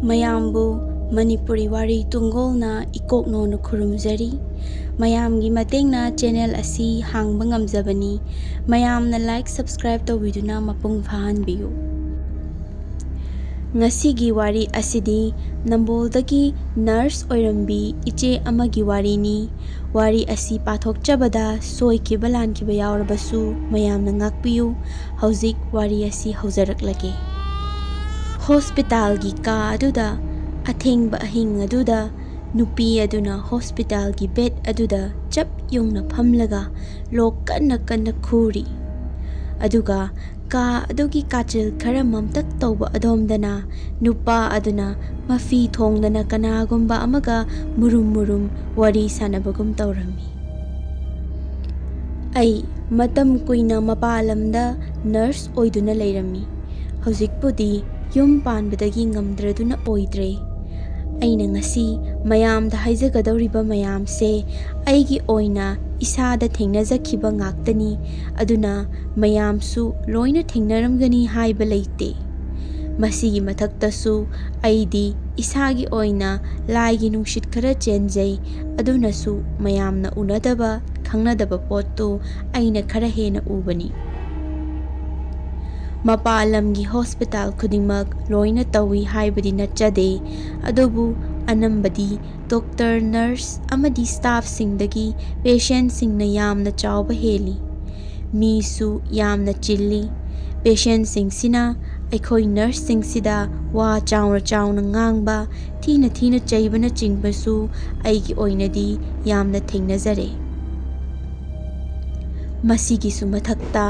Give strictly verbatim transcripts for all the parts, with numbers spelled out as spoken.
ꯃꯌꯥꯝꯕꯨ ꯃꯅꯤꯄꯨꯔꯤ ꯋꯥꯔꯤ ꯇꯨꯡꯒꯣꯜꯅ ꯏꯀꯣꯛꯅꯣꯅ ꯈꯨꯔꯨꯝꯖꯔꯤ꯫ ꯃꯌꯥꯝꯒꯤ ꯃꯇꯦꯡꯅ ꯆꯦꯅꯦꯜ ꯑꯁꯤ ꯍꯥꯡꯕ ꯉꯝꯖꯕꯅꯤ꯫ ꯃꯌꯥꯝꯅ ꯂꯥꯏꯛ, ꯁꯕꯁꯀ꯭ꯔꯥꯏꯕ ꯇꯧꯕꯤꯗꯨꯅ ꯃꯄꯨꯡ ꯐꯥꯍꯟꯕꯤꯌꯨ꯫ ꯉꯁꯤꯒꯤ ꯋꯥꯔꯤ ꯑꯁꯤꯗꯤ ꯅꯝꯕꯣꯜꯗꯒꯤ ꯅꯔꯁ ꯑꯣꯏꯔꯝꯕꯤ ꯏꯆꯦ ꯑꯃꯒꯤ ꯋꯥꯔꯤꯅꯤ꯫ ꯋꯥꯔꯤ ꯑꯁꯤ ꯄꯥꯊꯣꯛꯆꯕꯗ ꯁꯣꯏꯈꯤꯕ ꯂꯥꯟꯈꯤꯕ ꯌꯥꯎꯔꯕꯁꯨ ꯃꯌꯥꯝꯅ ꯉꯥꯛꯄꯤꯌꯨ꯫ ꯍꯧꯖꯤꯛ ꯋꯥꯔꯤ ꯑꯁꯤ ꯍꯧꯖꯔꯛꯂꯒꯦ꯫ ꯍꯣꯁꯄꯤꯇꯥꯜꯒꯤ ꯀꯥ ꯑꯗꯨꯗ ꯑꯊꯦꯡꯕ ꯑꯍꯤꯡ ꯑꯗꯨꯗ ꯅꯨꯄꯤ ꯑꯗꯨꯅ ꯍꯣꯁꯄꯤꯇꯥꯜꯒꯤ ꯕꯦꯗ ꯑꯗꯨꯗ ꯆꯞ ꯌꯨꯡꯅ ꯐꯝꯂꯒ ꯂꯣꯛ ꯀꯟꯅ ꯀꯟꯅ ꯈꯨꯔꯤ꯫ ꯑꯗꯨꯒ ꯀꯥ ꯑꯗꯨꯒꯤ ꯀꯥꯆꯤꯜ ꯈꯔ ꯃꯝꯇꯛ ꯇꯧꯕ ꯑꯗꯣꯝꯗꯅ ꯅꯨꯄꯥ ꯑꯗꯨꯅ ꯃꯐꯤ ꯊꯣꯡꯗꯅ ꯀꯅꯥꯒꯨꯝꯕ ꯑꯃꯒ ꯃꯨꯔꯨꯝ ꯃꯨꯔꯨꯝ ꯋꯥꯔꯤ ꯁꯥꯟꯅꯕꯒꯨꯝ ꯇꯧꯔꯝꯃꯤ꯫ ꯑꯩ ꯃꯇꯝ ꯀꯨꯏꯅ ꯃꯄꯥꯟ ꯂꯝꯗ ꯅꯔꯁ ꯑꯣꯏꯗꯨꯅ ꯂꯩꯔꯝꯃꯤ꯫ ꯍꯧꯖꯤꯛꯄꯨꯗꯤ ꯌꯨꯝ ꯄꯥꯟꯕꯗꯒꯤ ꯉꯝꯗ꯭ꯔꯗꯨꯅ ꯑꯣꯏꯗ꯭ꯔꯦ꯫ ꯑꯩꯅ ꯉꯁꯤ ꯃꯌꯥꯝꯗ ꯍꯥꯏꯖꯒꯗꯧꯔꯤꯕ ꯃꯌꯥꯝꯁꯦ ꯑꯩꯒꯤ ꯑꯣꯏꯅ ꯏꯁꯥꯗ ꯊꯦꯡꯅꯖꯈꯤꯕ ꯉꯥꯛꯇꯅꯤ꯫ ꯑꯗꯨꯅ ꯃꯌꯥꯝꯁꯨ ꯂꯣꯏꯅ ꯊꯦꯡꯅꯔꯝꯒꯅꯤ ꯍꯥꯏꯕ ꯂꯩꯇꯦ꯫ ꯃꯁꯤꯒꯤ ꯃꯊꯛꯇꯁꯨ ꯑꯩꯗꯤ ꯏꯁꯥꯒꯤ ꯑꯣꯏꯅ ꯂꯥꯏꯒꯤ ꯅꯨꯡꯁꯤꯠ ꯈꯔ ꯆꯦꯟꯖꯩ꯫ ꯑꯗꯨꯅꯁꯨ ꯃꯌꯥꯝꯅ ꯎꯅꯗꯕ, ꯈꯪꯅꯗꯕ ꯄꯣꯠꯇꯨ ꯑꯩꯅ ꯈꯔ ꯍꯦꯟꯅ ꯎꯕꯅꯤ꯫ ꯃꯄꯥꯟ ꯂꯝꯒꯤ ꯍꯣꯁꯄꯤꯇꯥꯜ ꯈꯨꯗꯤꯡꯃꯛ ꯂꯣꯏꯅ ꯇꯧꯏ ꯍꯥꯏꯕꯗꯤ ꯅꯠꯆꯗꯦ, ꯑꯗꯨꯕꯨ ꯑꯅꯝꯕꯗꯤ ꯗꯣꯛꯇꯔ, ꯅꯔꯁ ꯑꯃꯗꯤ ꯁ꯭ꯇꯥꯐꯁꯤꯡꯗꯒꯤ ꯄꯦꯁꯦꯟꯁꯤꯡꯅ ꯌꯥꯝꯅ ꯆꯥꯎꯕ ꯍꯦꯜꯂꯤ꯫ ꯃꯤꯁꯨ ꯌꯥꯝꯅ ꯆꯤꯜꯂꯤ꯫ ꯄꯦꯁꯦꯟꯁꯤꯡꯁꯤꯅ ꯑꯩꯈꯣꯏ ꯅꯔꯁꯁꯤꯡꯁꯤꯗ ꯋꯥ ꯆꯥꯎꯅ ꯆꯥꯎꯅ ꯉꯥꯡꯕ, ꯊꯤꯅ ꯊꯤꯅ ꯆꯩꯕꯅꯆꯤꯡꯕꯁꯨ ꯑꯩꯒꯤ ꯑꯣꯏꯅꯗꯤ ꯌꯥꯝꯅ ꯊꯦꯡꯅꯖꯔꯦ꯫ ꯃꯁꯤꯒꯤꯁꯨ ꯃꯊꯛꯇ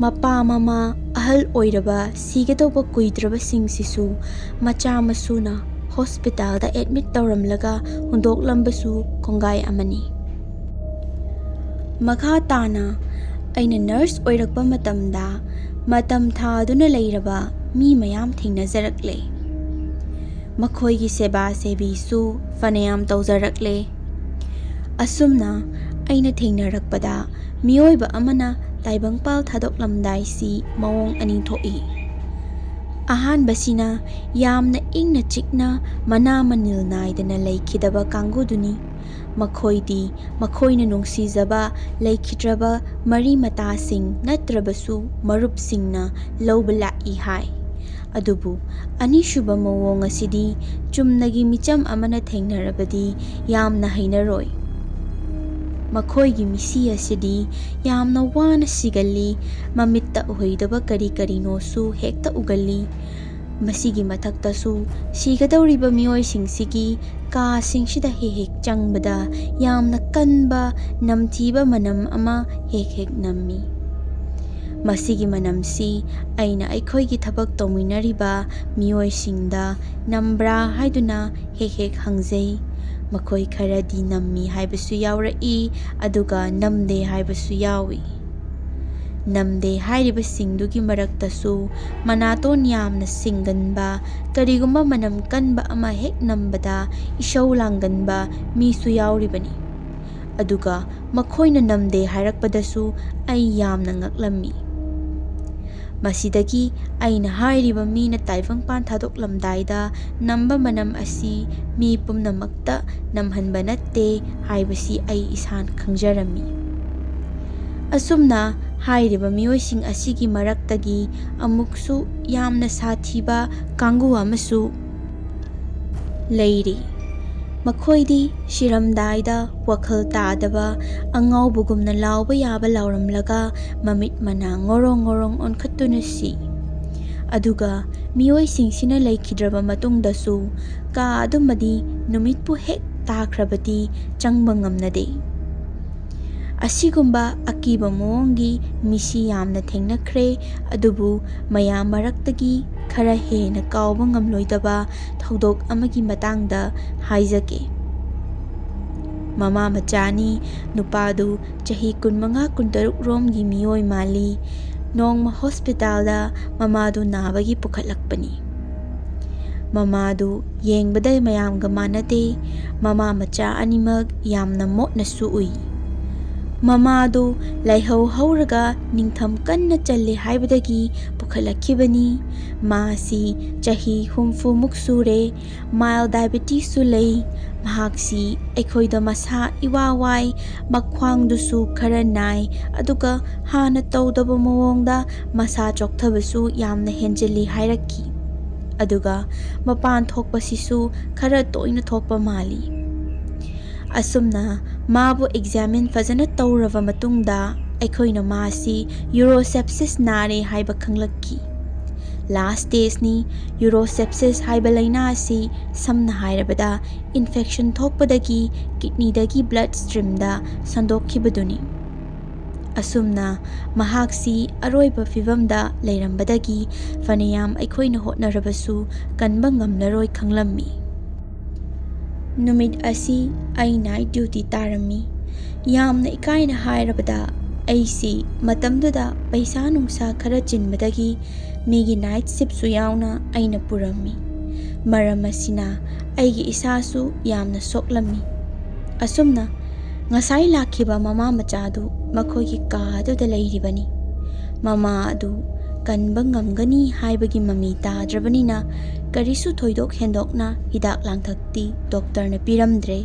ꯃꯄꯥ ꯃꯃꯥ ꯑꯍꯜ ꯑꯣꯏꯔꯕ ꯁꯤꯒꯗꯧꯕ ꯀꯨꯏꯗ꯭ꯔꯕꯁꯤꯡꯁꯤꯁꯨ ꯃꯆꯥ ꯃꯁꯨꯅ ꯍꯣꯁꯄꯤꯇꯥꯜꯗ ꯑꯦꯗꯃꯤꯠ ꯇꯧꯔꯝꯂꯒ ꯍꯨꯟꯗꯣꯛꯂꯝꯕꯁꯨ ꯀꯣꯡꯒꯥꯏ ꯑꯃꯅꯤ꯫ ꯃꯈꯥ ꯇꯥꯅ ꯑꯩꯅ ꯅꯔꯁ ꯑꯣꯏꯔꯛꯄ ꯃꯇꯝꯗ ꯃꯇꯝ ꯊꯥꯗꯨꯅ ꯂꯩꯔꯕ ꯃꯤ ꯃꯌꯥꯝ ꯊꯦꯡꯅꯖꯔꯛꯂꯦ꯫ ꯃꯈꯣꯏꯒꯤ ꯁꯦꯕꯥ ꯁꯦꯕꯤꯁꯨ ꯐꯅꯌꯥꯝ ꯇꯧꯖꯔꯛꯂꯦ꯫ ꯑꯁꯨꯝꯅ ꯑꯩꯅ ꯊꯦꯡꯅꯔꯛꯄꯗ ꯃꯤꯑꯣꯏꯕ ꯑꯃꯅ ꯇꯥꯏꯕꯪꯄꯥꯜ ꯊꯥꯗꯣꯛꯂꯝꯗꯥꯏꯁꯤ ꯃꯑꯣꯡ ꯑꯅꯤ ꯊꯣꯛꯏ꯫ ꯑꯍꯥꯟꯕꯁꯤꯅ ꯌꯥꯝꯅ ꯏꯪꯅ ꯆꯤꯛꯅ ꯃꯅꯥ ꯃꯅꯤꯜ ꯅꯥꯏꯗꯅ ꯂꯩꯈꯤꯗꯕ ꯀꯥꯡꯕꯨꯗꯨꯅꯤ꯫ ꯃꯈꯣꯏꯗꯤ ꯃꯈꯣꯏꯅ ꯅꯨꯡꯁꯤꯖꯕ ꯂꯩꯈꯤꯗ꯭ꯔꯕ ꯃꯔꯤ ꯃꯇꯥꯁꯤꯡ ꯅꯠꯇ꯭ꯔꯕꯁꯨ ꯃꯔꯨꯞꯁꯤꯡꯅ ꯂꯧꯕ ꯂꯥꯛꯏ ꯍꯥꯏ꯫ ꯑꯗꯨꯕꯨ ꯑꯅꯤꯁꯨꯕ ꯃꯑꯣꯡ ꯑꯁꯤꯗꯤ ꯆꯨꯝꯅꯒꯤ ꯃꯤꯆꯝ ꯑꯃꯅ ꯊꯦꯡꯅꯔꯕꯗꯤ ꯌꯥꯝꯅ ꯍꯩꯅꯔꯣꯏ꯫ ꯃꯈꯣꯏꯒꯤ ꯃꯤꯁꯤ ꯑꯁꯤꯗꯤ ꯌꯥꯝꯅ ꯋꯥꯅ ꯁꯤꯒꯜꯂꯤ, ꯃꯃꯤꯠꯇ ꯎꯍꯩꯗꯕ ꯀꯔꯤ ꯀꯔꯤꯅꯣꯁꯨ ꯍꯦꯛꯇ ꯎꯒꯜꯂꯤ꯫ ꯃꯁꯤꯒꯤ ꯃꯊꯛꯇꯁꯨ ꯁꯤꯒꯗꯧꯔꯤꯕ ꯃꯤꯑꯣꯏꯁꯤꯡꯁꯤꯒꯤ ꯀꯥꯁꯤꯡꯁꯤꯗ ꯍꯦꯛ ꯍꯦꯛ ꯆꯪꯕꯗ ꯌꯥꯝꯅ ꯀꯟꯕ, ꯅꯝꯊꯤꯕ ꯃꯅꯝ ꯑꯃ ꯍꯦꯛ ꯍꯦꯛ ꯅꯝꯃꯤ꯫ ꯃꯁꯤꯒꯤ ꯃꯅꯝꯁꯤ ꯑꯩꯅ ꯑꯩꯈꯣꯏꯒꯤ ꯊꯕꯛ ꯇꯧꯃꯤꯟꯅꯔꯤꯕ ꯃꯤꯑꯣꯏꯁꯤꯡꯗ ꯅꯝꯕ꯭ꯔꯥ ꯍꯥꯏꯗꯨꯅ ꯍꯦꯛ ꯍꯦꯛ ꯍꯪꯖꯩ꯫ ꯃꯈꯣꯏ ꯈꯔꯗꯤ ꯅꯝꯃꯤ ꯍꯥꯏꯕꯁꯨ ꯌꯥꯎꯔꯛꯏ, ꯑꯗꯨꯒ ꯅꯝꯗꯦ ꯍꯥꯏꯕꯁꯨ ꯌꯥꯎꯏ꯫ ꯅꯝꯗꯦ ꯍꯥꯏꯔꯤꯕꯁꯤꯡꯗꯨꯒꯤ ꯃꯔꯛꯇꯁꯨ ꯃꯅꯥꯇꯣꯟ ꯌꯥꯝꯅ ꯁꯤꯡꯒꯟꯕ, ꯀꯔꯤꯒꯨꯝꯕ ꯃꯅꯝ ꯀꯟꯕ ꯑꯃ ꯍꯦꯛ ꯅꯝꯕꯗ ꯏꯁꯧ ꯂꯥꯡꯒꯟꯕ ꯃꯤꯁꯨ ꯌꯥꯎꯔꯤꯕꯅꯤ꯫ ꯑꯗꯨꯒ ꯃꯈꯣꯏꯅ ꯅꯝꯗꯦ ꯍꯥꯏꯔꯛꯄꯗꯁꯨ ꯑꯩ ꯌꯥꯝꯅ ꯉꯛꯂꯝꯃꯤ꯫ ꯃꯁꯤꯗꯒꯤ ꯑꯩꯅ ꯍꯥꯏꯔꯤꯕ ꯃꯤꯅ ꯇꯥꯏꯕꯪꯄꯥꯟ ꯊꯥꯗꯣꯛꯂꯝꯗꯥꯏꯗ ꯅꯝꯕ ꯃꯅꯝ ꯑꯁꯤ ꯃꯤ ꯄꯨꯝꯅꯃꯛꯇ ꯅꯝꯍꯟꯕ ꯅꯠꯇꯦ ꯍꯥꯏꯕꯁꯤ ꯑꯩ ꯏꯁꯥꯅ ꯈꯪꯖꯔꯝꯃꯤ꯫ ꯑꯁꯨꯝꯅ ꯍꯥꯏꯔꯤꯕ ꯃꯤꯑꯣꯏꯁꯤꯡ ꯑꯁꯤꯒꯤ ꯃꯔꯛꯇꯒꯤ ꯑꯃꯨꯛꯁꯨ ꯌꯥꯝꯅ ꯁꯥꯊꯤꯕ ꯀꯥꯡꯕꯨ ꯑꯃꯁꯨ ꯂꯩꯔꯤ꯫ ꯃꯈꯣꯏꯗꯤ ꯁꯤꯔꯝꯗꯥꯏꯗ ꯋꯥꯈꯜ ꯇꯥꯗꯕ ꯑꯉꯥꯎꯕꯒꯨꯝꯅ ꯂꯥꯎꯕ ꯌꯥꯕ ꯂꯥꯎꯔꯝꯂꯒ ꯃꯃꯤꯠ ꯃꯅꯥ ꯉꯣꯔꯣꯡ ꯉꯣꯔꯣꯡ ꯑꯣꯟꯈꯠꯇꯨꯅ ꯁꯤ꯫ ꯑꯗꯨꯒ ꯃꯤꯑꯣꯏꯁꯤꯡꯁꯤꯅ ꯂꯩꯈꯤꯗ꯭ꯔꯕ ꯃꯇꯨꯡꯗꯁꯨ ꯀꯥ ꯑꯗꯨꯃꯗꯤ ꯅꯨꯃꯤꯠꯄꯨ ꯍꯦꯛ ꯇꯥꯈ꯭ꯔꯕꯗꯤ ꯆꯪꯕ ꯉꯝꯅꯗꯦ꯫ ꯑꯁꯤꯒꯨꯝꯕ ꯑꯀꯤꯕ ꯃꯑꯣꯡꯒꯤ ꯃꯤꯁꯤ ꯌꯥꯝꯅ ꯊꯦꯡꯅꯈ꯭ꯔꯦ, ꯑꯗꯨꯕꯨ ꯃꯌꯥꯝ ꯃꯔꯛꯇꯒꯤ ꯈꯔ ꯍꯦꯟꯅ ꯀꯥꯎꯕ ꯉꯝꯂꯣꯏꯗꯕ ꯊꯧꯗꯣꯛ ꯑꯃꯒꯤ ꯃꯇꯥꯡꯗ ꯍꯥꯏꯖꯒꯦ꯫ ꯃꯃꯥ ꯃꯆꯥꯅꯤ, ꯅꯨꯄꯥꯗꯨ ꯆꯍꯤ ꯀꯨꯟꯃꯉꯥ ꯀꯨꯟꯇꯔꯨꯛ ꯔꯣꯝꯒꯤ ꯃꯤꯑꯣꯏ ꯃꯥꯜꯂꯤ꯫ ꯅꯣꯡꯃ ꯍꯣꯁꯄꯤꯇꯥꯜꯗ ꯃꯃꯥꯗꯨ ꯅꯥꯕꯒꯤ ꯄꯨꯈꯠꯂꯛꯄꯅꯤ꯫ ꯃꯃꯥꯗꯨ ꯌꯦꯡꯕꯗ ꯃꯌꯥꯝꯒ ꯃꯥꯟꯅꯗꯦ꯫ ꯃꯃꯥ ꯃꯆꯥ ꯑꯅꯤꯃꯛ ꯌꯥꯝꯅ ꯃꯣꯠꯅꯁꯨ ꯎꯏ꯫ ꯃꯃꯥꯗꯨ ꯂꯥꯏꯍꯧ ꯍꯧꯔꯒ ꯅꯤꯡꯊꯝ ꯀꯟꯅ ꯆꯜꯂꯦ ꯍꯥꯏꯕꯗꯒꯤ ꯄꯨꯈꯠꯂꯛꯈꯤꯕꯅꯤ꯫ ꯃꯥꯁꯤ ꯆꯍꯤ ꯍꯨꯝꯐꯨꯃꯨꯛ ꯁꯨꯔꯦ꯫ Mild diabetesꯁꯨ ꯂꯩ꯫ ꯃꯍꯥꯛꯁꯤ ꯑꯩꯈꯣꯏꯗ ꯃꯁꯥ ꯏꯋꯥ ꯋꯥꯏ, ꯃꯈ꯭ꯋꯥꯡꯗꯨꯁꯨ ꯈꯔ ꯅꯥꯏ, ꯑꯗꯨꯒ ꯍꯥꯟꯅ ꯇꯧꯗꯕ ꯃꯑꯣꯡꯗ ꯃꯁꯥ ꯆꯣꯛꯊꯕꯁꯨ ꯌꯥꯝꯅ ꯍꯦꯟꯖꯤꯜꯂꯤ ꯍꯥꯏꯔꯛꯈꯤ꯫ ꯑꯗꯨꯒ ꯃꯄꯥꯟ ꯊꯣꯛꯄꯁꯤꯁꯨ ꯈꯔ ꯇꯣꯏꯅ ꯊꯣꯛꯄ ꯃꯥꯜꯂꯤ꯫ ꯑꯁꯨꯝꯅ ꯃꯥꯕꯨ examine ꯐꯖꯅ ꯇꯧꯔꯕ ꯃꯇꯨꯡꯗ ꯑꯩꯈꯣꯏꯅ ꯃꯥꯁꯤ Urosepsis ꯅꯥꯔꯦ ꯍꯥꯏꯕ ꯈꯪꯂꯛꯈꯤ꯫ Last stageꯅꯤ꯫ Urosepsis ꯍꯥꯏꯕ ꯂꯥꯏꯅꯥ ꯑꯁꯤ ꯁꯝꯅ ꯍꯥꯏꯔꯕꯗ infection ꯊꯣꯛꯄꯗꯒꯤ kidneyꯗꯒꯤ blood streamꯗ ꯁꯟꯗꯣꯛꯈꯤꯕꯗꯨꯅꯤ꯫ ꯑꯁꯨꯝꯅ ꯃꯍꯥꯛꯁꯤ ꯑꯔꯣꯏꯕ ꯐꯤꯚꯝꯗ ꯂꯩꯔꯝꯕꯗꯒꯤ ꯐꯅꯌꯥꯝ ꯑꯩꯈꯣꯏꯅ ꯍꯣꯠꯅꯔꯕꯁꯨ ꯀꯟꯕ ꯉꯝꯂꯔꯣꯏ ꯈꯪꯂꯝꯃꯤ꯫ ꯅꯨꯃꯤꯠ ꯑꯁꯤ ꯑꯩ night duty ꯇꯥꯔꯝꯃꯤ꯫ ꯌꯥꯝꯅ ꯏꯀꯥꯏꯅ ꯍꯥꯏꯔꯕꯗ, ꯑꯩꯁꯤ ꯃꯇꯝꯗꯨꯗ ꯄꯩꯁꯥ ꯅꯨꯡꯁꯥ ꯈꯔ ꯆꯤꯟꯕꯗꯒꯤ ꯃꯤꯒꯤ night shiftꯁꯨ ꯌꯥꯎꯅ ꯑꯩꯅ ꯄꯨꯔꯝꯃꯤ꯫ ꯃꯔꯝ ꯑꯁꯤꯅ ꯑꯩꯒꯤ ꯏꯁꯥꯁꯨ ꯌꯥꯝꯅ ꯁꯣꯛꯂꯝꯃꯤ꯫ ꯑꯁꯨꯝꯅ ꯉꯁꯥꯏ ꯂꯥꯛꯈꯤꯕ ꯃꯃꯥ ꯃꯆꯥꯗꯨ ꯃꯈꯣꯏꯒꯤ ꯀꯥ ꯑꯗꯨꯗ ꯂꯩꯔꯤꯕꯅꯤ꯫ ꯃꯃꯥ ꯑꯗꯨ ꯀꯟꯕ ꯉꯝꯒꯅꯤ ꯍꯥꯏꯕꯒꯤ ꯃꯃꯤ ꯇꯥꯗ꯭ꯔꯕꯅꯤꯅ ꯀꯔꯤꯁꯨ ꯊꯣꯏꯗꯣꯛ ꯍꯦꯟꯗꯣꯛꯅ ꯍꯤꯗꯥꯛ ꯂꯥꯡꯊꯛꯇꯤ doctorꯅ ꯄꯤꯔꯝꯗ꯭ꯔꯦ꯫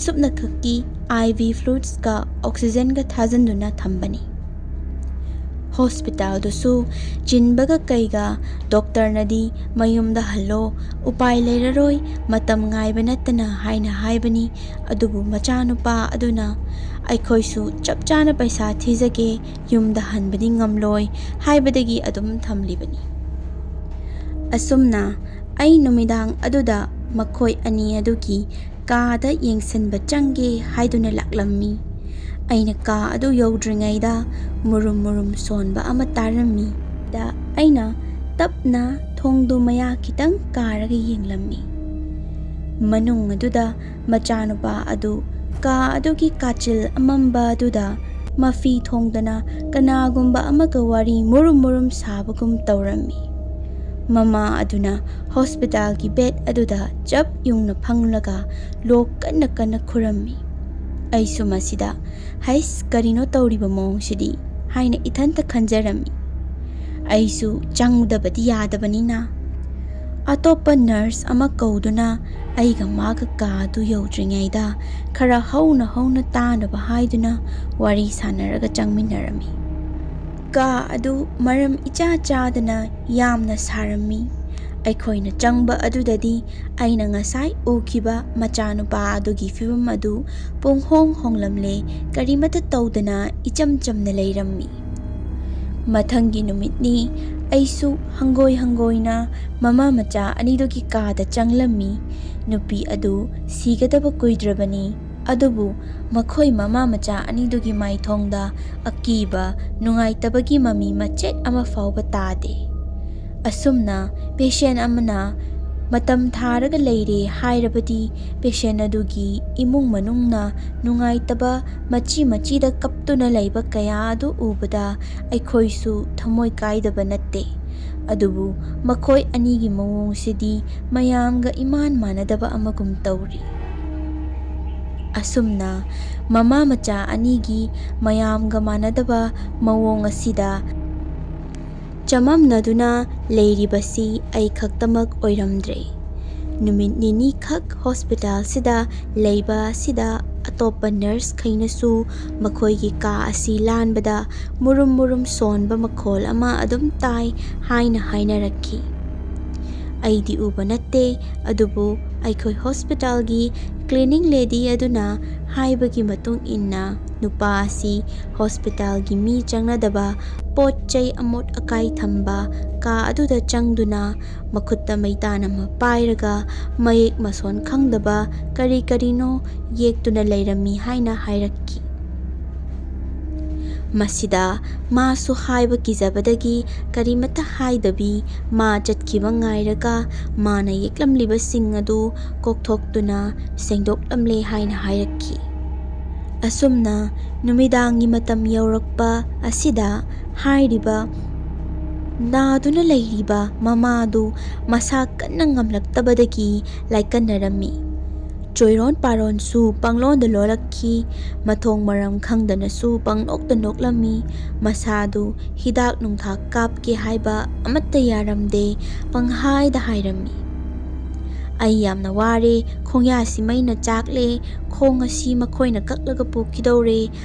ꯁꯨꯞꯅꯈꯛꯀꯤ IV fluidsꯀ oxygenꯒ ꯊꯥꯖꯤꯟꯗꯨꯅ ꯊꯝꯕꯅꯤ꯫ Hospitalꯗꯨꯁꯨ ꯆꯤꯟꯕꯒ ꯀꯩꯒ doctorꯅꯗꯤ "ꯃꯌꯨꯝꯗ ꯍꯜꯂꯣ, ꯎꯄꯥꯏ ꯂꯩꯔꯔꯣꯏ, ꯃꯇꯝ ꯉꯥꯏꯕ ꯅꯠꯇꯅ" ꯍꯥꯏꯅ ꯍꯥꯏꯕꯅꯤ꯫ ꯑꯗꯨꯕꯨ ꯃꯆꯥꯅꯨꯄꯥ ꯑꯗꯨꯅ "ꯑꯩꯈꯣꯏꯁꯨ ꯆꯞ ꯆꯥꯅ ꯄꯩꯁꯥ ꯊꯤꯖꯒꯦ, ꯌꯨꯝꯗ ꯍꯟꯕꯗꯤ ꯉꯝꯂꯣꯏ" ꯍꯥꯏꯕꯗꯒꯤ ꯑꯗꯨꯝ ꯊꯝꯂꯤꯕꯅꯤ꯫ ꯑꯁꯨꯝꯅ ꯑꯩ ꯅꯨꯃꯤꯗꯥꯡ ꯑꯗꯨꯗ ꯃꯈꯣꯏ ꯑꯅꯤ ꯑꯗꯨꯒꯤ ꯀꯥꯗ ꯌꯦꯡꯁꯤꯟꯕ ꯆꯪꯒꯦ ꯍꯥꯏꯗꯨꯅ ꯂꯥꯛꯂꯝꯃꯤ꯫ ꯑꯩꯅ ꯀꯥ ꯑꯗꯨ ꯌꯧꯗ꯭ꯔꯤꯉꯩꯗ ꯃꯨꯔꯨꯝ ꯃꯨꯔꯨꯝ ꯁꯣꯟꯕ ꯑꯃ ꯇꯥꯔꯝꯃꯤ꯫ ꯗ ꯑꯩꯅ ꯇꯞꯅ ꯊꯣꯡꯗꯨ ꯃꯌꯥ ꯈꯤꯇꯪ ꯀꯥꯔꯒ ꯌꯦꯡꯂꯝꯃꯤ꯫ ꯃꯅꯨꯡ ꯑꯗꯨꯗ ꯃꯆꯥꯅꯨꯄꯥ ꯑꯗꯨ ꯀꯥ ꯑꯗꯨꯒꯤ ꯀꯥꯆꯤꯜ ꯑꯃꯝꯕ ꯑꯗꯨꯗ ꯃꯐꯤ ꯊꯣꯡꯗꯅ ꯀꯅꯥꯒꯨꯝꯕ ꯑꯃꯒ ꯋꯥꯔꯤ ꯃꯨꯔꯨꯝ ꯃꯨꯔꯨꯝ ꯁꯥꯕꯒꯨꯝ ꯇꯧꯔꯝꯃꯤ꯫ ꯃꯃꯥ ꯑꯗꯨꯅ hospitalꯒꯤ bed ꯑꯗꯨꯗ ꯆꯞ ꯌꯨꯡꯅ ꯐꯝꯂꯒ ꯂꯣꯛ ꯀꯟꯅ ꯀꯟꯅ ꯈꯨꯔꯝꯃꯤ꯫ ꯑꯩꯁꯨ ꯃꯁꯤꯗ "ꯍꯩꯁ, ꯀꯔꯤꯅꯣ ꯇꯧꯔꯤꯕ ꯃꯑꯣꯡꯁꯤꯗꯤ?" ꯍꯥꯏꯅ ꯏꯊꯟꯇ ꯈꯟꯖꯔꯝꯃꯤ꯫ ꯑꯩꯁꯨ ꯆꯪꯗꯕꯗꯤ ꯌꯥꯗꯕꯅꯤꯅ, ꯑꯇꯣꯞꯄ ꯅꯔꯁ ꯑꯃ ꯀꯧꯗꯨꯅ ꯑꯩꯒ ꯃꯥꯒ ꯀꯥ ꯑꯗꯨ ꯌꯧꯗ꯭ꯔꯤꯉꯩꯗ ꯈꯔ ꯍꯧꯅ ꯍꯧꯅ ꯇꯥꯅꯕ ꯍꯥꯏꯗꯨꯅ ꯋꯥꯔꯤ ꯁꯥꯟꯅꯔꯒ ꯆꯪꯃꯤꯟꯅꯔꯝꯃꯤ꯫ ꯀꯥ ꯑꯗꯨ ꯃꯔꯝ ꯏꯆꯥ ꯆꯥꯗꯅ ꯌꯥꯝꯅ ꯁꯥꯔꯝꯃꯤ꯫ ꯑꯩꯈꯣꯏꯅ ꯆꯪꯕ ꯑꯗꯨꯗꯗꯤ ꯑꯩꯅ ꯉꯁꯥꯏ ꯎꯈꯤꯕ ꯃꯆꯥꯅꯨꯄꯥ ꯑꯗꯨꯒꯤ ꯐꯤꯕꯝ ꯑꯗꯨ ꯄꯨꯡꯍꯣꯡ ꯍꯣꯡꯂꯝꯂꯦ, ꯀꯔꯤꯃꯠꯇ ꯇꯧꯗꯅ ꯏꯆꯝ ꯆꯝꯅ ꯂꯩꯔꯝꯃꯤ꯫ ꯃꯊꯪꯒꯤ ꯅꯨꯃꯤꯠꯅꯤ꯫ ꯑꯩꯁꯨ ꯍꯪꯒꯣꯏ ꯍꯪꯒꯣꯏꯅ ꯃꯃꯥ ꯃꯆꯥ ꯑꯅꯤꯗꯨꯒꯤ ꯀꯥꯗ ꯆꯪꯂꯝꯃꯤ꯫ ꯅꯨꯄꯤ ꯑꯗꯨ ꯁꯤꯒꯗꯕ ꯀꯨꯏꯗ꯭ꯔꯕꯅꯤ, ꯑꯗꯨꯕꯨ ꯃꯈꯣꯏ ꯃꯃꯥ ꯃꯆꯥ ꯑꯅꯤꯗꯨꯒꯤ ꯃꯥꯏꯊꯣꯡꯗ ꯑꯀꯤꯕ, ꯅꯨꯡꯉꯥꯏꯇꯕꯒꯤ ꯃꯃꯤ ꯃꯆꯦꯠ ꯑꯃ ꯐꯥꯎꯕ ꯇꯥꯗꯦ꯫ ꯑꯁꯨꯝꯅ ꯄꯦꯁꯦꯟ ꯑꯃꯅ ꯃꯇꯝ ꯊꯥꯔꯒ ꯂꯩꯔꯦ ꯍꯥꯏꯔꯕꯗꯤ, ꯄꯦꯁꯦꯟ ꯑꯗꯨꯒꯤ ꯏꯃꯨꯡ ꯃꯅꯨꯡꯅ ꯅꯨꯡꯉꯥꯏꯇꯕ ꯃꯆꯤ ꯃꯆꯤꯗ ꯀꯞꯇꯨꯅ ꯂꯩꯕ ꯀꯌꯥ ꯑꯗꯨ ꯎꯕꯗ ꯑꯩꯈꯣꯏꯁꯨ ꯊꯃꯣꯏ ꯀꯥꯏꯗꯕ ꯅꯠꯇꯦ꯫ ꯑꯗꯨꯕꯨ ꯃꯈꯣꯏ ꯑꯅꯤꯒꯤ ꯃꯑꯣꯡꯁꯤꯗꯤ ꯃꯌꯥꯝꯒ ꯏꯃꯥꯟ ꯃꯥꯟꯅꯗꯕ ꯑꯃꯒꯨꯝ ꯇꯧꯔꯤ꯫ ꯑꯁꯨꯝꯅ ꯃꯃꯥ ꯃꯆꯥ ꯑꯅꯤꯒꯤ ꯃꯌꯥꯝꯒ ꯃꯥꯟꯅꯗꯕ ꯃꯑꯣꯡ ꯑꯁꯤꯗ ꯆꯃꯝꯅꯗꯨꯅ ꯂꯩꯔꯤꯕꯁꯤ ꯑꯩ ꯈꯛꯇꯃꯛ ꯑꯣꯏꯔꯝꯗ꯭ꯔꯦ꯫ ꯅꯨꯃꯤꯠ ꯅꯤꯅꯤꯈꯛ ꯍꯣꯁꯄꯤꯇꯥꯜꯁꯤꯗ ꯂꯩꯕ ꯑꯁꯤꯗ ꯑꯇꯣꯞꯄ ꯅꯔꯁꯈꯩꯅꯁꯨ ꯃꯈꯣꯏꯒꯤ ꯀꯥ ꯑꯁꯤ ꯂꯥꯟꯕꯗ ꯃꯨꯔꯨꯝ ꯃꯨꯔꯨꯝ ꯁꯣꯟꯕ ꯃꯈꯣꯜ ꯑꯃ ꯑꯗꯨꯝ ꯇꯥꯏ ꯍꯥꯏꯅ ꯍꯥꯏꯅꯔꯛꯈꯤ꯫ ꯑꯩꯗꯤ ꯎꯕ ꯅꯠꯇꯦ, ꯑꯗꯨꯕꯨ ꯑꯩꯈꯣꯏ ꯍꯣꯁꯄꯤꯇꯥꯜꯒꯤ ꯀ꯭ꯂꯤꯅꯤꯡ ꯂꯦꯗꯤ ꯑꯗꯨꯅ ꯍꯥꯏꯕꯒꯤ ꯃꯇꯨꯡ ꯏꯟꯅ, ꯅꯨꯄꯥ ꯑꯁꯤ ꯍꯣꯁꯄꯤꯇꯥꯜꯒꯤ ꯃꯤ ꯆꯪꯅꯗꯕ, ꯄꯣꯠ ꯆꯩ ꯑꯃꯣꯠ ꯑꯀꯥꯏ ꯊꯝꯕ ꯀꯥ ꯑꯗꯨꯗ ꯆꯪꯗꯨꯅ ꯃꯈꯨꯠꯇ ꯃꯩꯇꯥꯟ ꯑꯃ ꯄꯥꯏꯔꯒ ꯃꯌꯦꯛ ꯃꯁꯣꯟ ꯈꯪꯗꯕ ꯀꯔꯤ ꯀꯔꯤꯅꯣ ꯌꯦꯛꯇꯨꯅ ꯂꯩꯔꯝꯃꯤ ꯍꯥꯏꯅ ꯍꯥꯏꯔꯛꯈꯤ꯫ ꯃꯁꯤꯗ ꯃꯥꯁꯨ ꯍꯥꯏꯕ ꯀꯤꯖꯕꯗꯒꯤ ꯀꯔꯤꯃꯠꯇ ꯍꯥꯏꯗꯕꯤ, ꯃꯥ ꯆꯠꯈꯤꯕ ꯉꯥꯏꯔꯒ ꯃꯥꯅ ꯌꯦꯛꯂꯝꯂꯤꯕꯁꯤꯡ ꯑꯗꯨ ꯀꯣꯛꯊꯣꯛꯇꯨꯅ ꯁꯦꯡꯗꯣꯛꯂꯝꯂꯦ ꯍꯥꯏꯅ ꯍꯥꯏꯔꯛꯈꯤ꯫ ꯑꯁꯨꯝꯅ ꯅꯨꯃꯤꯗꯥꯡꯒꯤ ꯃꯇꯝ ꯌꯧꯔꯛꯄ ꯑꯁꯤꯗ ꯍꯥꯏꯔꯤꯕ ꯅꯥꯗꯨꯅ ꯂꯩꯔꯤꯕ ꯃꯃꯥꯗꯨ ꯃꯁꯥ ꯀꯟꯅ ꯉꯝꯂꯛꯇꯕꯗꯒꯤ ꯂꯥꯏꯀꯠꯅꯔꯝꯃꯤ꯫ ꯆꯣꯏꯔꯣꯟ ꯄꯥꯔꯣꯟꯁꯨ ꯄꯪꯂꯣꯟꯗ ꯂꯣꯜꯂꯛꯈꯤ꯫ ꯃꯊꯣꯡ ꯃꯔꯝ ꯈꯪꯗꯅꯁꯨ ꯄꯪꯅꯣꯛꯇ ꯅꯣꯛꯂꯝꯃꯤ꯫ ꯃꯁꯥꯗꯨ ꯍꯤꯗꯥꯛ ꯅꯨꯡꯊꯥꯛ ꯀꯥꯞꯀꯦ ꯍꯥꯏꯕ ꯑꯃꯠꯇ ꯌꯥꯔꯝꯗꯦ, ꯄꯪꯍꯥꯏꯗ ꯍꯥꯏꯔꯝꯃꯤ꯫ "ꯑꯩ ꯌꯥꯝꯅ ꯋꯥꯔꯦ, ꯈꯣꯡꯌꯥꯁꯤ ꯃꯩꯅ ꯆꯥꯛꯂꯦ, ꯈꯣꯡ ꯑꯁꯤ ꯃꯈꯣꯏꯅ ꯀꯛꯂꯒ ꯄꯨꯈꯤꯗꯧꯔꯦ"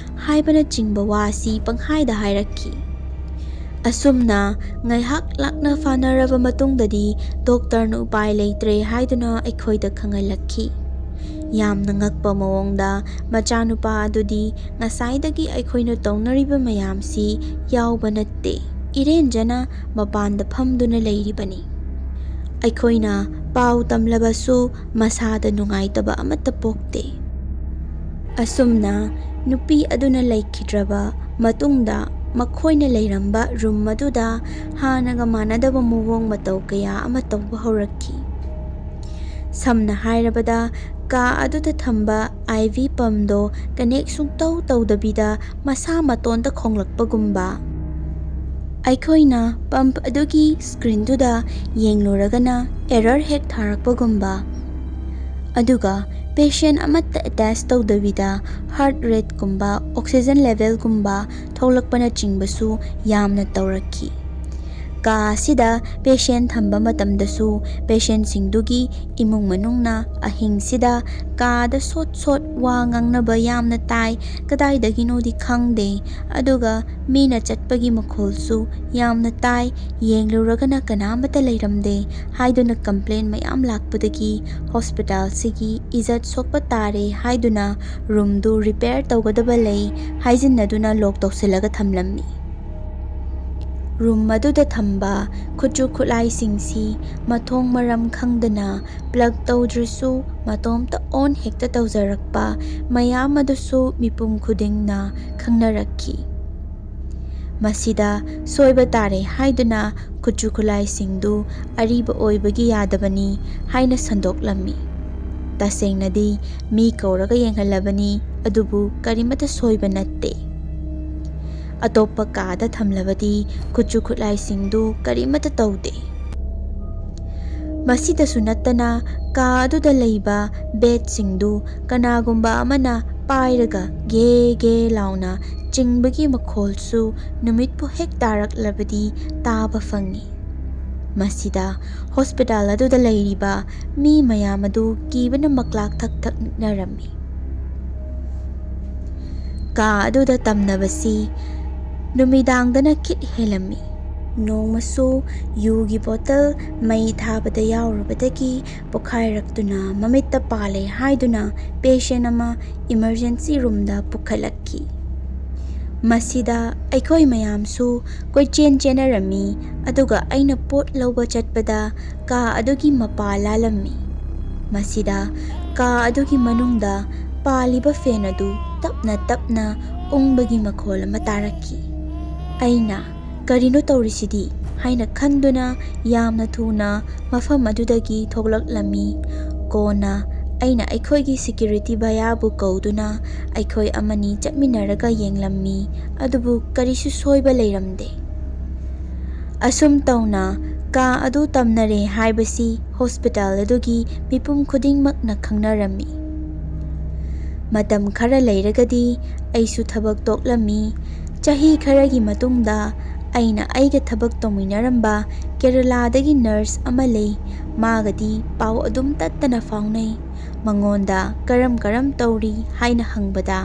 ꯍꯥꯏꯕꯅꯆꯤꯡꯕ ꯋꯥꯁꯤ ꯄꯪꯍꯥꯏꯗ ꯍꯥꯏꯔꯛꯈꯤ꯫ ꯑꯁꯨꯝꯅ ꯉꯥꯏꯍꯥꯛ ꯂꯥꯛꯅ ꯐꯥꯅꯔꯕ ꯃꯇꯨꯡꯗꯗꯤ ꯗꯣꯛꯇꯔꯅ ꯎꯄꯥꯏ ꯂꯩꯇ꯭ꯔꯦ ꯍꯥꯏꯗꯨꯅ ꯑꯩꯈꯣꯏꯗ ꯈꯪꯍꯜꯂꯛꯈꯤ꯫ ꯌꯥꯝꯅ ꯉꯛꯄ ꯃꯑꯣꯡꯗ ꯃꯆꯥꯅꯨꯄꯥ ꯑꯗꯨꯗꯤ ꯉꯁꯥꯏꯗꯒꯤ ꯑꯩꯈꯣꯏꯅ ꯇꯧꯅꯔꯤꯕ ꯃꯌꯥꯝꯁꯤ ꯌꯥꯎꯕ ꯅꯠꯇꯦ, ꯏꯔꯦꯟꯖꯅ ꯃꯄꯥꯟꯗ ꯐꯝꯗꯨꯅ ꯂꯩꯔꯤꯕꯅꯤ꯫ ꯑꯩꯈꯣꯏꯅ ꯄꯥꯎ ꯇꯝꯂꯕꯁꯨ ꯃꯁꯥꯗ ꯅꯨꯡꯉꯥꯏꯇꯕ ꯑꯃꯠꯇ ꯄꯣꯛꯇꯦ꯫ ꯑꯁꯨꯝꯅ ꯅꯨꯄꯤ ꯑꯗꯨꯅ ꯂꯩꯈꯤꯗ꯭ꯔꯕ ꯃꯇꯨꯡꯗ ꯃꯈꯣꯏꯅ ꯂꯩꯔꯝꯕ ꯔꯨꯝ ꯑꯗꯨꯗ ꯍꯥꯟꯅꯒ ꯃꯥꯟꯅꯗꯕ ꯃꯑꯣꯡ ꯃꯇꯧ ꯀꯌꯥ ꯑꯃ ꯇꯧꯕ ꯍꯧꯔꯛꯈꯤ꯫ ꯁꯝꯅ ꯍꯥꯏꯔꯕꯗ, ꯀꯥ ꯑꯗꯨꯗ ꯊꯝꯕ I V ꯄꯝꯗꯣ ꯀꯅꯦꯛ ꯁꯨꯡꯇꯧ ꯇꯧꯗꯕꯤꯗ ꯃꯁꯥ ꯃꯇꯣꯟꯗ ꯈꯣꯡꯂꯛꯄꯒꯨꯝꯕ, ꯑꯩꯈꯣꯏꯅ ꯄꯝꯞ ꯑꯗꯨꯒꯤ ꯁ꯭ꯀ꯭ꯔꯤꯟꯗꯨꯗ ꯌꯦꯡꯂꯨꯔꯒꯅ ꯑꯦꯔꯔ ꯍꯦꯛ ꯊꯥꯔꯛꯄꯒꯨꯝꯕ, ꯑꯗꯨꯒ ꯄꯦꯁꯦꯟ ꯑꯃꯠꯇ ꯑꯦꯇꯦꯆ ꯇꯧꯗꯕꯤꯗ ꯍꯥꯔꯠ ꯔꯦꯠꯀꯨꯝꯕ, ꯑꯣꯛꯁꯤꯖꯟ ꯂꯦꯚꯦꯜꯒꯨꯝꯕ ꯊꯣꯛꯂꯛꯄꯅꯆꯤꯡꯕꯁꯨ ꯌꯥꯝꯅ ꯇꯧꯔꯛꯈꯤ꯫ ꯀꯥ ꯑꯁꯤꯗ ꯄꯦꯁꯦꯟ ꯊꯝꯕ ꯃꯇꯝꯗꯁꯨ ꯄꯦꯁꯦꯟꯁꯤꯡꯗꯨꯒꯤ ꯏꯃꯨꯡ ꯃꯅꯨꯡꯅ ꯑꯍꯤꯡꯁꯤꯗ ꯀꯥꯗ ꯁꯣꯠ ꯁꯣꯠ ꯋꯥ ꯉꯥꯡꯅꯕ ꯌꯥꯝꯅ ꯇꯥꯏ, ꯀꯗꯥꯏꯗꯒꯤꯅꯣꯗꯤ ꯈꯪꯗꯦ, ꯑꯗꯨꯒ ꯃꯤꯅ ꯆꯠꯄꯒꯤ ꯃꯈꯣꯜꯁꯨ ꯌꯥꯝꯅ ꯇꯥꯏ, ꯌꯦꯡꯂꯨꯔꯒꯅ ꯀꯅꯥꯃꯠꯇ ꯂꯩꯔꯝꯗꯦ ꯍꯥꯏꯗꯨꯅ ꯀꯝꯄ꯭ꯂꯦꯟ ꯃꯌꯥꯝ ꯂꯥꯛꯄꯗꯒꯤ ꯍꯣꯁꯄꯤꯇꯥꯜꯁꯤꯒꯤ ꯏꯖꯠ ꯁꯣꯛꯄ ꯇꯥꯔꯦ ꯍꯥꯏꯗꯨꯅ ꯔꯨꯝꯗꯨ ꯔꯤꯄꯦꯌꯔ ꯇꯧꯒꯗꯕ ꯂꯩ ꯍꯥꯏꯖꯤꯟꯅꯗꯨꯅ ꯂꯣꯛ ꯇꯧꯁꯤꯜꯂꯒ ꯊꯝꯂꯝꯃꯤ꯫ ꯔꯨꯝ ꯑꯗꯨꯗ ꯊꯝꯕ ꯈꯨꯠꯁꯨ ꯈꯨꯠꯂꯥꯏꯁꯤꯡꯁꯤ ꯃꯊꯣꯡ ꯃꯔꯝ ꯈꯪꯗꯅ ꯄ꯭ꯂꯒ ꯇꯧꯗ꯭ꯔꯁꯨ ꯃꯇꯣꯝꯇ ꯑꯣꯟ ꯍꯦꯛꯇ ꯇꯧꯖꯔꯛꯄ ꯃꯌꯥꯝ ꯑꯗꯨꯁꯨ ꯃꯤꯄꯨꯝ ꯈꯨꯗꯤꯡꯅ ꯈꯪꯅꯔꯛꯈꯤ꯫ ꯃꯁꯤꯗ ꯁꯣꯏꯕ ꯇꯥꯔꯦ ꯍꯥꯏꯗꯨꯅ ꯈꯨꯠꯁꯨ ꯈꯨꯠꯂꯥꯏꯁꯤꯡꯗꯨ ꯑꯔꯤꯕ ꯑꯣꯏꯕꯒꯤ ꯌꯥꯗꯕꯅꯤ ꯍꯥꯏꯅ ꯁꯟꯗꯣꯛꯂꯝꯃꯤ꯫ ꯇꯁꯦꯡꯅꯗꯤ ꯃꯤ ꯀꯧꯔꯒ ꯌꯦꯡꯍꯜꯂꯕꯅꯤ, ꯑꯗꯨꯕꯨ ꯀꯔꯤꯃꯠꯇ ꯁꯣꯏꯕ ꯅꯠꯇꯦ꯫ ꯑꯇꯣꯞꯄ ꯀꯥꯗ ꯊꯝꯂꯕꯗꯤ ꯈꯨꯠꯁꯨ ꯈꯨꯠꯂꯥꯏꯁꯤꯡꯗꯨ ꯀꯔꯤꯃꯠꯇ ꯇꯧꯗꯦ꯫ ꯃꯁꯤꯗꯁꯨ ꯅꯠꯇꯅ, ꯀꯥ ꯑꯗꯨꯗ ꯂꯩꯕ ꯕꯦꯠꯁꯤꯡꯗꯨ ꯀꯅꯥꯒꯨꯝꯕ ꯑꯃꯅ ꯄꯥꯏꯔꯒ ꯒꯦ ꯒꯦ ꯂꯥꯎꯅ ꯆꯤꯡꯕꯒꯤ ꯃꯈꯣꯜꯁꯨ ꯅꯨꯃꯤꯠꯄꯨ ꯍꯦꯛ ꯇꯥꯔꯛꯂꯕꯗꯤ ꯇꯥꯕ ꯐꯪꯏ꯫ ꯃꯁꯤꯗ ꯍꯣꯁꯄꯤꯇꯥꯜ ꯑꯗꯨꯗ ꯂꯩꯔꯤꯕ ꯃꯤ ꯃꯌꯥꯝ ꯑꯗꯨ ꯀꯤꯕꯅ ꯃꯀ꯭ꯂꯥꯛ ꯊꯛ ꯊꯛ ꯅꯤꯛꯅꯔꯝꯃꯤ꯫ ꯀꯥ ꯑꯗꯨꯗ ꯇꯝꯅꯕꯁꯤ ꯅꯨꯃꯤꯗꯥꯡꯗꯅ ꯈꯤꯠ ꯍꯦꯜꯂꯝꯃꯤ꯫ ꯅꯣꯡꯃꯁꯨ ꯌꯨꯒꯤ ꯕꯣꯇꯜ ꯃꯩ ꯊꯥꯕꯗ ꯌꯥꯎꯔꯨꯕꯗꯒꯤ ꯄꯣꯈꯥꯏꯔꯛꯇꯨꯅ ꯃꯃꯤꯠꯇ ꯄꯥꯜꯂꯦ ꯍꯥꯏꯗꯨꯅ ꯄꯦꯁꯦꯟ ꯑꯃ ꯏꯃꯔꯖꯦꯟꯁꯤ ꯔꯨꯝꯗ ꯄꯨꯈꯠꯂꯛꯈꯤ꯫ ꯃꯁꯤꯗ ꯑꯩꯈꯣꯏ ꯃꯌꯥꯝꯁꯨ ꯀꯣꯏꯆꯦꯟ ꯆꯦꯟꯅꯔꯝꯃꯤ, ꯑꯗꯨꯒ ꯑꯩꯅ ꯄꯣꯠ ꯂꯧꯕ ꯆꯠꯄꯗ ꯀꯥ ꯑꯗꯨꯒꯤ ꯃꯄꯥ ꯂꯥꯜꯂꯝꯃꯤ꯫ ꯃꯁꯤꯗ ꯀꯥ ꯑꯗꯨꯒꯤ ꯃꯅꯨꯡꯗ ꯄꯥꯜꯂꯤꯕ ꯐꯦꯟ ꯑꯗꯨ ꯇꯞꯅ ꯇꯞꯅ ꯎꯪꯕꯒꯤ ꯃꯈꯣꯜ ꯑꯃ ꯇꯥꯔꯛꯈꯤ꯫ ꯑꯩꯅ "ꯀꯔꯤꯅꯣ ꯇꯧꯔꯤꯁꯤꯗꯤ?" ꯍꯥꯏꯅ ꯈꯟꯗꯨꯅ ꯌꯥꯝꯅ ꯊꯨꯅ ꯃꯐꯝ ꯑꯗꯨꯗꯒꯤ ꯊꯣꯛꯂꯛꯂꯝꯃꯤ꯫ ꯀꯣꯟꯅ ꯑꯩꯅ ꯑꯩꯈꯣꯏꯒꯤ ꯁꯦꯀ꯭ꯌꯨꯔꯤꯇꯤ ꯚꯌꯥꯕꯨ ꯀꯧꯗꯨꯅ ꯑꯩꯈꯣꯏ ꯑꯃꯅꯤ ꯆꯠꯃꯤꯟꯅꯔꯒ ꯌꯦꯡꯂꯝꯃꯤ, ꯑꯗꯨꯕꯨ ꯀꯔꯤꯁꯨ ꯁꯣꯏꯕ ꯂꯩꯔꯝꯗꯦ꯫ ꯑꯁꯨꯝ ꯇꯧꯅ ꯀꯥ ꯑꯗꯨ ꯇꯝꯅꯔꯦ ꯍꯥꯏꯕꯁꯤ ꯍꯣꯁꯄꯤꯇꯥꯜ ꯑꯗꯨꯒꯤ ꯃꯤꯄꯨꯝ ꯈꯨꯗꯤꯡꯃꯛꯅ ꯈꯪꯅꯔꯝꯃꯤ꯫ ꯃꯇꯝ ꯈꯔ ꯂꯩꯔꯒꯗꯤ ꯑꯩꯁꯨ ꯊꯕꯛ ꯇꯣꯛꯂꯝꯃꯤ꯫ ꯆꯍꯤ ꯈꯔꯒꯤ ꯃꯇꯨꯡꯗ ꯑꯩꯅ ꯑꯩꯒ ꯊꯕꯛ ꯇꯧꯃꯤꯟꯅꯔꯝꯕ ꯀꯦꯔꯂꯥꯗꯒꯤ ꯅꯔꯁ ꯑꯃ ꯂꯩ꯫ ꯃꯥꯒꯗꯤ ꯄꯥꯎ ꯑꯗꯨꯝ ꯇꯠꯇꯅ ꯐꯥꯎꯅꯩ꯫ ꯃꯉꯣꯟꯗ "ꯀꯔꯝ ꯀꯔꯝ ꯇꯧꯔꯤ?" ꯍꯥꯏꯅ ꯍꯪꯕꯗ,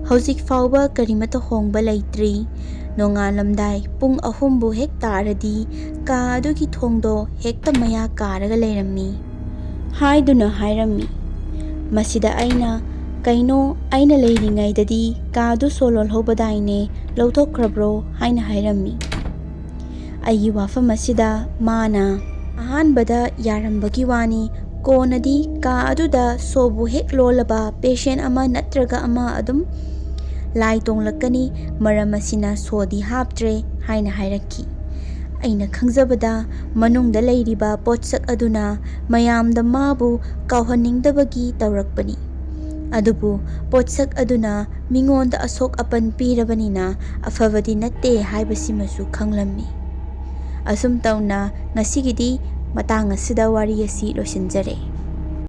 "ꯍꯧꯖꯤꯛ ꯐꯥꯎꯕ ꯀꯔꯤꯃꯠꯇ ꯍꯣꯡꯕ ꯂꯩꯇ꯭ꯔꯤ꯫ ꯅꯣꯡꯉꯥꯜꯂꯝꯗꯥꯏ ꯄꯨꯡ ꯑꯍꯨꯝꯕꯨ ꯍꯦꯛ ꯇꯥꯔꯗꯤ ꯀꯥ ꯑꯗꯨꯒꯤ ꯊꯣꯡꯗꯣ ꯍꯦꯛꯇ ꯃꯌꯥ ꯀꯥꯔꯒ ꯂꯩꯔꯝꯃꯤ" ꯍꯥꯏꯗꯨꯅ ꯍꯥꯏꯔꯝꯃꯤ꯫ ꯃꯁꯤꯗ ꯑꯩꯅ, "ꯀꯩꯅꯣ, ꯑꯩꯅ ꯂꯩꯔꯤꯉꯩꯗꯗꯤ ꯀꯥꯗꯨ ꯁꯣ ꯂꯣꯜꯍꯧꯕꯗꯥꯏꯅꯦ, ꯂꯧꯊꯣꯛꯈ꯭ꯔꯕ꯭ꯔꯣ?" ꯍꯥꯏꯅ ꯍꯥꯏꯔꯝꯃꯤ꯫ ꯑꯩꯒꯤ ꯋꯥꯐꯝ ꯑꯁꯤꯗ ꯃꯥꯅ, "ꯑꯍꯥꯟꯕꯗ ꯌꯥꯔꯝꯕꯒꯤ ꯋꯥꯅꯤ, ꯀꯣꯟꯅꯗꯤ ꯀꯥ ꯑꯗꯨꯗ ꯁꯣꯕꯨ ꯍꯦꯛ ꯂꯣꯜꯂꯕ ꯄꯦꯁꯦꯟ ꯑꯃ ꯅꯠꯇ꯭ꯔꯒ ꯑꯃ ꯑꯗꯨꯝ ꯂꯥꯏ ꯇꯣꯡꯂꯛꯀꯅꯤ, ꯃꯔꯝ ꯑꯁꯤꯅ ꯁꯣꯗꯤ ꯍꯥꯞꯇ꯭ꯔꯦ" ꯍꯥꯏꯅ ꯍꯥꯏꯔꯛꯈꯤ꯫ ꯑꯩꯅ ꯈꯪꯖꯕꯗ ꯃꯅꯨꯡꯗ ꯂꯩꯔꯤꯕ ꯄꯣꯠꯁꯛ ꯑꯗꯨꯅ ꯃꯌꯥꯝꯗ ꯃꯥꯕꯨ ꯀꯥꯎꯍꯟꯅꯤꯡꯗꯕꯒꯤ ꯇꯧꯔꯛꯄꯅꯤ꯫ ꯑꯗꯨꯕꯨ ꯄꯣꯠꯁꯛ ꯑꯗꯨꯅ ꯃꯤꯉꯣꯟꯗ ꯑꯁꯣꯛ ꯑꯄꯟ ꯄꯤꯔꯕꯅꯤꯅ ꯑꯐꯕꯗꯤ ꯅꯠꯇꯦ ꯍꯥꯏꯕꯁꯤꯃꯁꯨ ꯈꯪꯂꯝꯃꯤ꯫ ꯑꯁꯨꯝ ꯇꯧꯅ ꯉꯁꯤꯒꯤꯗꯤ ꯃꯇꯥꯡ ꯑꯁꯤꯗ ꯋꯥꯔꯤ ꯑꯁꯤ ꯂꯣꯏꯁꯤꯟꯖꯔꯦ꯫